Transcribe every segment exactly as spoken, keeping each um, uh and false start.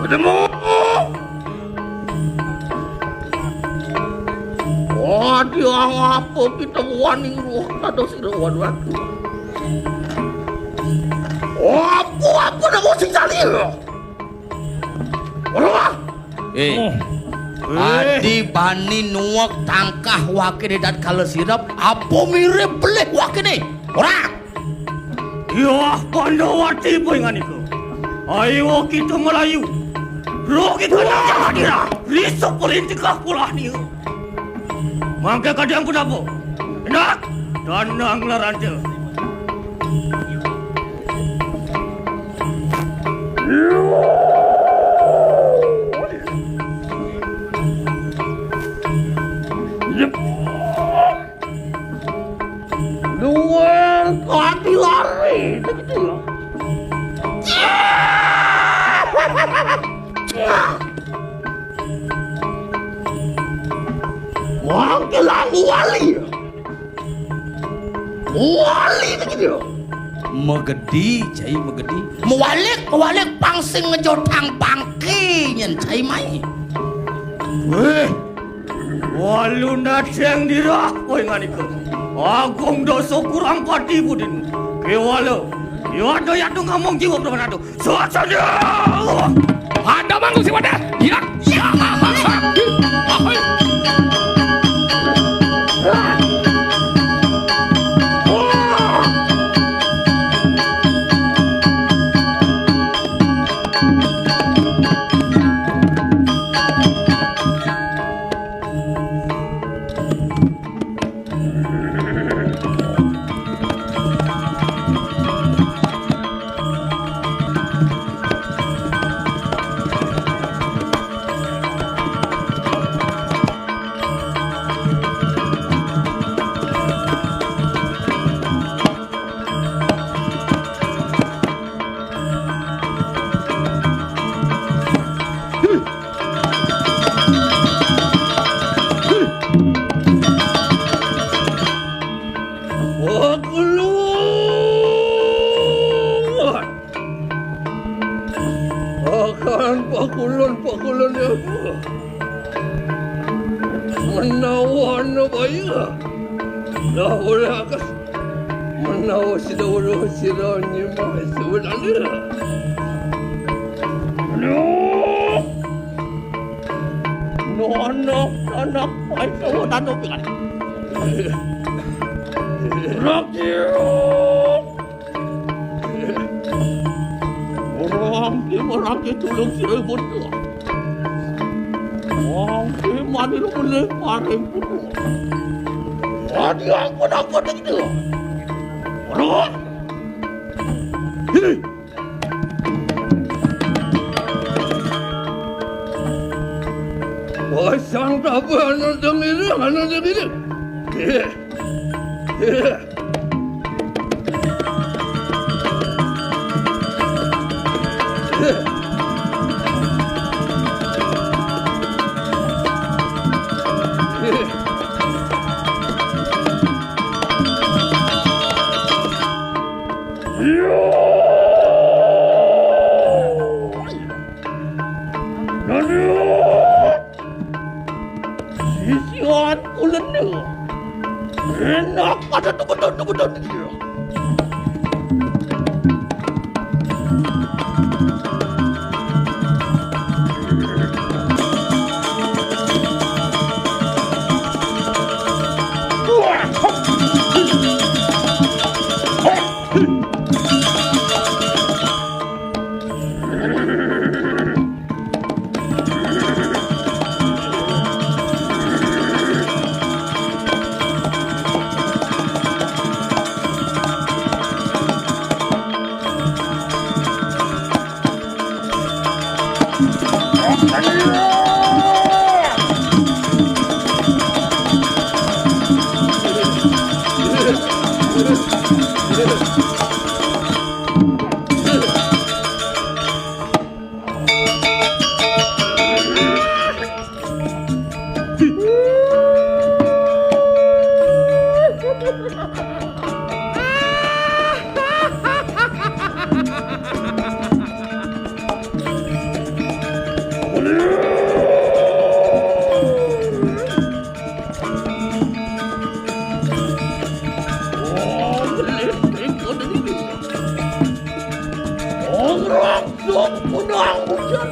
Ketemu. Wah, dia ngapa kita wani ruh kados ira wan watu. Apa, apa nama sing salira? Wah. Eh. Oh. Eh. Adi bani nuwek tangkah wakine dat kala sirep, apa mirip belih wakine? Ora. Yah, Pandawati poingan iku. Ayo kita melayu. Roh kita nang jagadira. Risuk paling tegah polah niku. Mangke kadang pun apa? Enak. Danang larante. Luar kati lari begitu. Wong ke lalu wali. Wali begitu. Megedi, cai megedi. Mewalik, mewalik pang sing ngejotang pangke nyen cai mai. Weh, walu naceng dirah, woi nganiku. Agung dosa kurang pati budin. Kewala, yado yado ngomong jiwa berapa nado. Suasana. Ada manggu si wadah. Ya, ya. Pakulun. Akan pakulun, pakulun ya. Menawa ana baya. Dah oleh akas. Menawa sida weruh sira nyimah sebenarnya. Aduh. No anak, anak, ai sawa dano pikan. Rakyat. Orang di, orang di tulung sira butuh. Wong sing mati lu boleh paring kudu. Mati aku dapat itu. Orang. Hi. Pasang tabah anu demiring, anu demiring. Hi. Hi. Sisian ulun ni. Enak pada tunggu-tunggu. Sok punang hujan.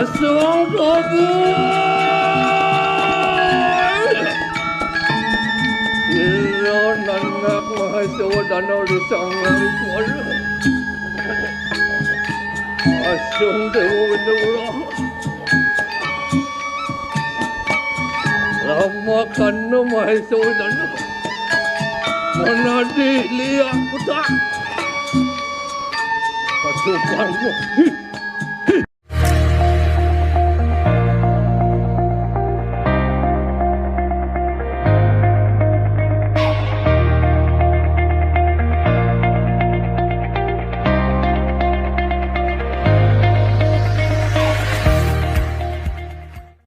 Asung kabul. Ira nanak mahasudana risang langkul. Asung dewa nurah. Lama kana mahasudana. Manadi liak kutak. Pasukan mo.